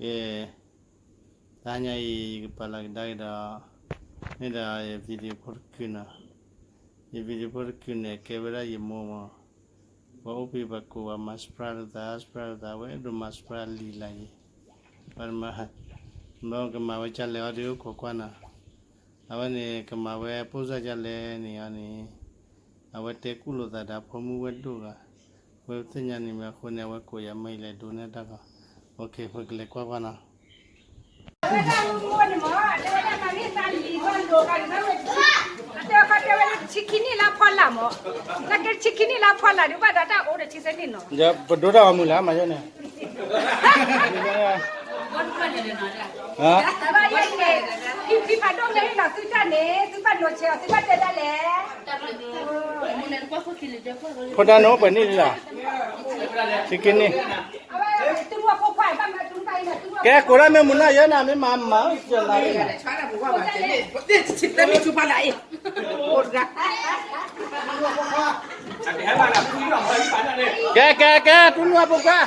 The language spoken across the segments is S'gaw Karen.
ကဲ, တဟါညါအံၤ ယကပာ်လီၤကဒါက့ၤဒီး မ့ၢ်ဒီးယ video ဖိတကုာ်နီၤ. ယ video ဖိတကုာ်န့ၣ် ကဲဝဲဒၣ်ယမိၢ်မး, ပှၤအိၣ်ဖဲပှၤကိးပှၤမၤ surprise လိာ်သး surprise လိာ်သး အဝဲအဲၣ်ဒိးမၤ surprise လံာ်လၢ်ယံၤ, ပှၤမၤ, ဘၣ်ကမၤဝဲဒ်လဲၣ်အီၤဒီး အိၣ်ခိးကွၢ်နီၤ. အဝဲန့ၣ် ကမၤဝဲ ပိၢ်စၢ်ဒ်လဲၣ်န့ၣ်အီၤန့ၣ် အဝဲတဲကူၣ်လိာ်သးဒီးဖိမုၣ်ဝဲၢ်ဒိၣ်ဂၤ, ဝဲသ့ၣ်ညါန့ၣ်မ့ၢ်အဃိန့ၣ် အဝဲကိးယၤမ့ၢ်ယလဲၤဒိးန့ၢ်တၢ်ဂီၤ, ပကလဲၤကွၢ်ကွၢ်နီၤ. ပဒိတၢ်ဂီၤမုၢ်လၢမၤယဲန့ၣ် ဖီဒါန့ၣ်အိၣ်ပှဲၤနံၣ်လံလီၤ, ဆံခံနံၣ်, ကဲကိးဒၣ်မ့ၢ်မုၢ်နၤယဲနၤ မ့ၢ်မၤမၤစၢၤနၤ, ကဲကဲကဲ တူၢ်နုာ်အဖိခွါ,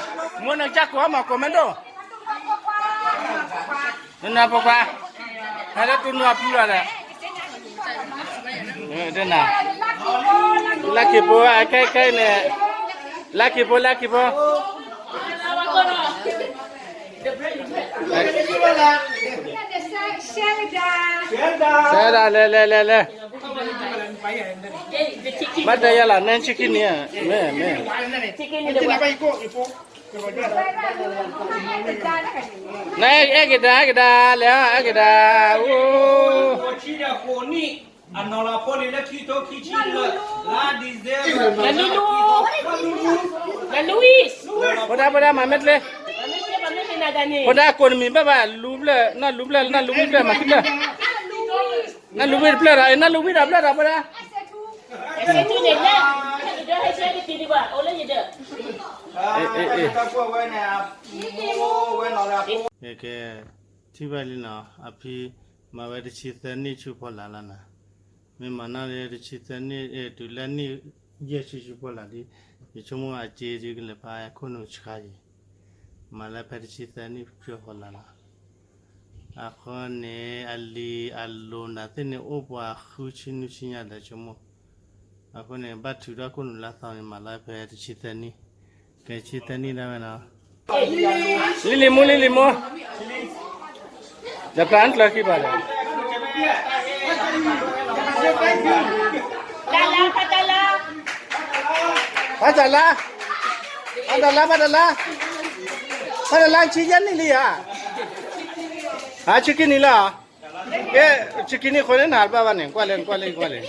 မိၢ်နကစၢ်ကိးအမၤကိးမ့ၢ်ဒိၣ် နနၢ်ဖိခွါ, ဟဲလၢတူၢ်နုာ်အပူၤလီၤဒီး, လၢခံဖိ အခဲခဲအံၤန့ၣ်, လၢခံဖိ လၢခံဖိ, ဆဲဒၣ် လဲၤလဲၤလဲၤလဲၤ, ဘၣ်တဲယၤလီၤ နဲဆံခံနံၣ်, မ့ၢ်မ့ၢ် နအဲၣ်ကဒါအဲၣ်ကဒါ လဲၤအဲၣ်ကဒါ, အိၣ် အနီၢ်လီၤဖိလံလၢခံကထိခံဆံလၢ လါ December လၢ လၢ Louis ဖိဒါ ဖိဒါ မၤမ့ၢ်တလ့, ဖိဒါ ကိးနမံၤဘၣ်ဘၣ် လူၤဖျၢၣ် နီၢ်လူၤဖျၢၣ် နီၢ်လူၤဝံၣ်တဖျၢၣ် မၤခံဖျၢၣ်, နီၢ်လူၤဝံၣ်တဖျၢၣ်ဒီး နီၢ်လူၤဝံၣ်ဒီးဖျၢၣ်ဒီး ဖိဒါ ကဲ ထံၣ်ဘၣ်လံနီၤ အဖံမၤဝဲတဆံသၢနံၣ်ဆူဖီလာ်လီၤနီၤ, မ့ၢ်မၤနီၣ်လၢတဆံသၢနံၣ် တုၤလၢနံၣ်ယဲၢ်ဆံဆူဖီလာ်ဒီး ယဆိကမိၣ်အစ့ဒုးကလဲၤဖးခိၣ်နူာ်ဆှါယံၤ, မၤလၢဖဲတဆံသၢနံၣ်ဖီလာ်လီၤနီၤ, အဃိန့ၣ် အလံၤအလိၤနၤသ့ၣ်န့ၣ် အိၣ်ပှၤဃုဆံနွံဆံညါဒီးဆိကမိၣ်, အဃိန့ၣ် ဘၣ်ထုးထီၣ်ခိၣ်နူာ်လၢသီန့ၣ် မၤလၢဖဲတဆံသၢနံၣ်, ကဲတဆံသၢနံၣ်ဒၣ်ဝဲနီၤ, လံလံမူ လံလံမူ, ဒီးဖျါကျၢၤခံဘၣ်ဒီး ဖးတလါ, ဖးတလါ, ဖးတလါ, ဖးတလါဆံယဲၢ်နံၣ်လံဧါ, ဟါ ဆံခံနံၣ်လီၤ, ကဲ ဆံခံနံၣ်ဃိန့ၣ် နဟးဘၣ်ဘၣ်န့ၣ် ကွၢ်လဲၣ် ကွၢ်လဲၣ် ကွၢ်လဲၣ်,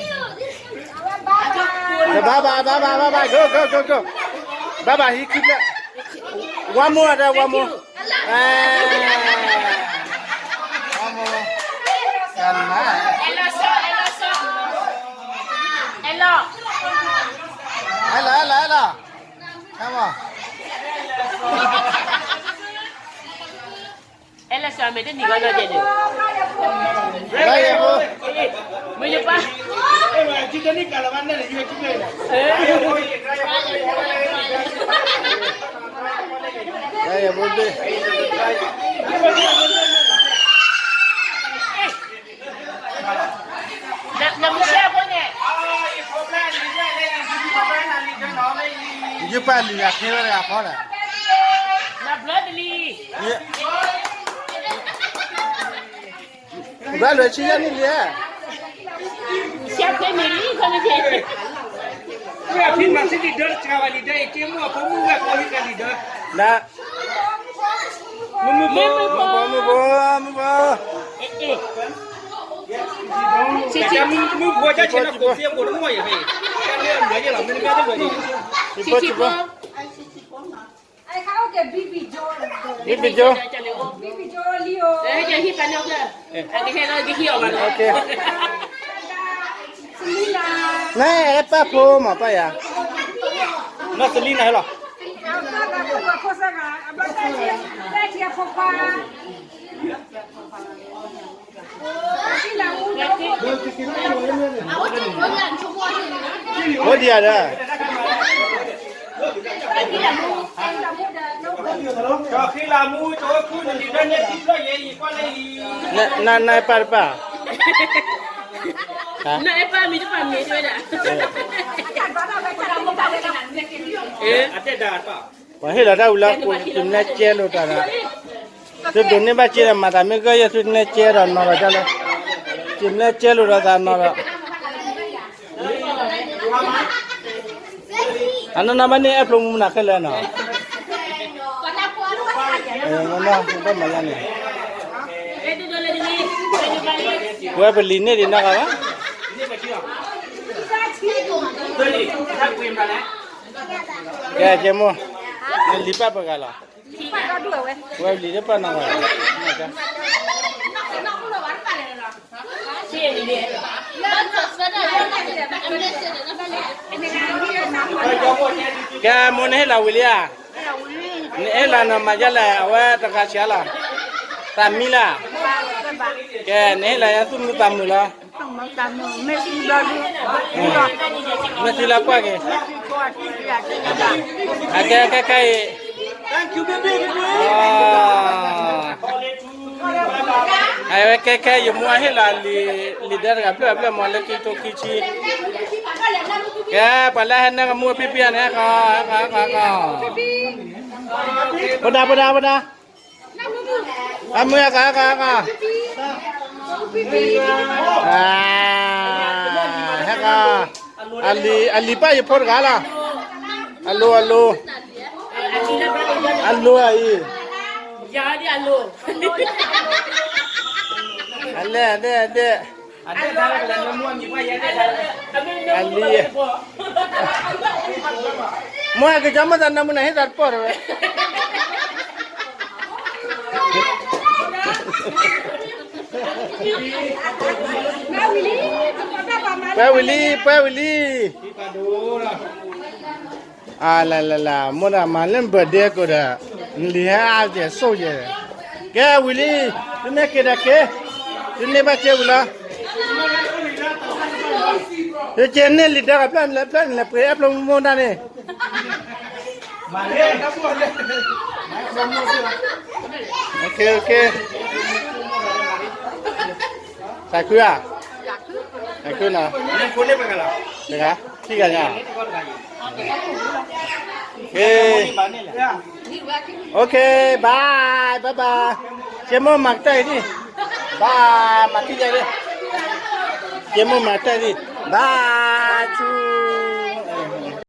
ဘၣ်ဘၣ် ဘၣ်ဘၣ် ဘၣ်ဘၣ် go go go go, ဘၣ်ဘၣ် ဟံးခံဖျၢၣ်, one more ဒီး one more, one more, ကနါ, ဟဲလီၤ ဟဲလီၤ ဟဲလီၤ come on. အဲလၢစီၤမဲာ်တနံၤဂီၢ်နီၢ်ကဲန့ၣ်, မ့ၢ်ယပၢ်, နမုၢ်ဆဲးဖိန့ၣ်, ယပၢ်လံၤအခံဝဲတဂၤဖီဒီး, နဘျီတလံၤ, ဘျီလွဲၢ်ဆံယဲၢ်နံၣ်လံဧါ, ဆဲးဖဲန့ၣ်လံ ခီမ့ၢ်ဖဲ, ဝဲအဖံမၤသံလံၤဒၢတစှၤဝဲလံၤဒၢအံၤ က့မိၢ်အဖိမုၣ်ဝဲၢ်ဖိဟံးကလံၤဒၢ, မုၢ်မုၢ်ဖိ, မုၢ်မုၢ်ဖိ, မုၢ်မုၢ်ဖိ, မုၢ်ဖိ, ဆံးဆံးဖိ, ဆံးဖိ, ဆံးဖိ, ဆံးဖိ, ဘံဘံကၠိ, နအဲၣ်ပၢ်ဖိမးပၢ်ယၤ, နီၢ်စလံနၤဟဲလီၤ, အိၣ်ဒံးဧါဒီး, ကၠီၤဃံလၤမူ ကၠီၤအိၣ်ဖုနလံၤဒၢနဲၣ်ထံဖျၢၣ်ယဲအံၤကွၢ်လၢအံၤ, နအဲၣ်ပၢ်တပၢ်, နအဲၣ်ပၢ်မံၤတပၢ်မ့ၢ်တဲဝဲဒၣ်, အတဲဒၣ်တပၢ်, ပှၤဟ့ၣ်လီၤတၢ်ဝံၤလၢ ကၠံၣ်နဲၣ်ကဲလိာ်တၢ်ဒီး, သုဒိးန့ၢ်ဘၣ်ကဲဒီး မၤသးမ့ၢ်ဂၢၢ်ယဲၢ်သုနဲၣ်ကဲဒီးနီၤဒီးကၢ်လၢ, ကၠံၣ်နဲၣ်ကဲလိာ်ဒီးသးနီၤဒီး, အနီၢ်နီၢ်ဘၣ်န့ၣ် အဲၣ်ဖျိမူနၤခဲလၢာ်နီၤ, ဘၣ်မၤယါန့ၣ်, ဝဲပလံၤန့ၢ်ဒံးနီတဂၤဘၣ်, ကဲကဲမိၢ်, နလံၤပၢ်ပှဲၤဂၤလီၤ, ဝဲပလံၤတပၢ်နီတဂၤ, ကဲမိၢ်နဟ့ၣ်လီၤဝံၤလံဧါ, နဟ့ၣ်လီၤနီၤမၤယါလဲၣ် အဝဲတဂၤဆံးလီၤ, သးမံလၢ, ကဲနဟ့ၣ်လီၤယါသူၣ်မုာ်သးမုာ်လီၤ, မ့ၢ်သံလၢကွၢ်က့ၤ, အကဲခဲခဲအံၤ, အဝဲခဲခဲ ယမိၢ်ဟ့ၣ်လီၤလံၤဒၢတဂၤဖျၢၣ်ဖျၢၣ်မးလၢခံကထိခံဆံ, ကဲပှၤလၢဟဲနၢ်ကမူအဖံဖံအံၤန့ၣ် ဟဲဃီ, ဟဲဃီ, ဟဲဃီ, ပဒၣ် ပဒၣ် ပဒၣ်, အမုၢ်ဟဲဃီ ဟဲဃီ, ဟဲဃီ, ဟဲဃီ, အလံၤ အလံၤပၢ်ယဖိတဂၤလီၤ, အလိၤ အလိၤ, အလိၤအံၤ, အလဲၣ် အဒဲၣ် အဒဲၣ်, အလံၤ, မိၢ်ဟဲက့ၤကၠီမိၢ်သးနၢမူနၤဟ့ၣ်သးတပီၢ်တဝဲ ပှဲၤဝံၤလံ ပှဲၤဝံၤလံ, အလၢလၢလၢ မိၢ်ဒီးမၤလၢန birthday ကိးဒီး, နလံၤဟဲအါကဲၤစိၣ်ယဲ, ကဲဝံၤလံ, သုမ့ၢ်က့ၤဒီးက့ၤ, သုန့ၢ်ဘၣ်က့ၤဝံၤလီၤ, သုက့ၤန့ၢ်လံၤဒၢကဖျၢၣ်လၢဖျၢၣ်န့ၣ်လဲၤပှ့ၤအဲၣ်ဖျိမူမူဒၣ်န့ၣ် သးခုဧါ, သးခုနီၤ, တဂၤ, ခံဂၤညါ, OK, bye, bye bye, ကဲမိၢ်မၤကတၢၢ်အံၤဒံး, bye, မၤထံၣ်ယၤဒံး, ကဲမိၢ်မၤကတၢၢ်ဒံး, bye, ဆူ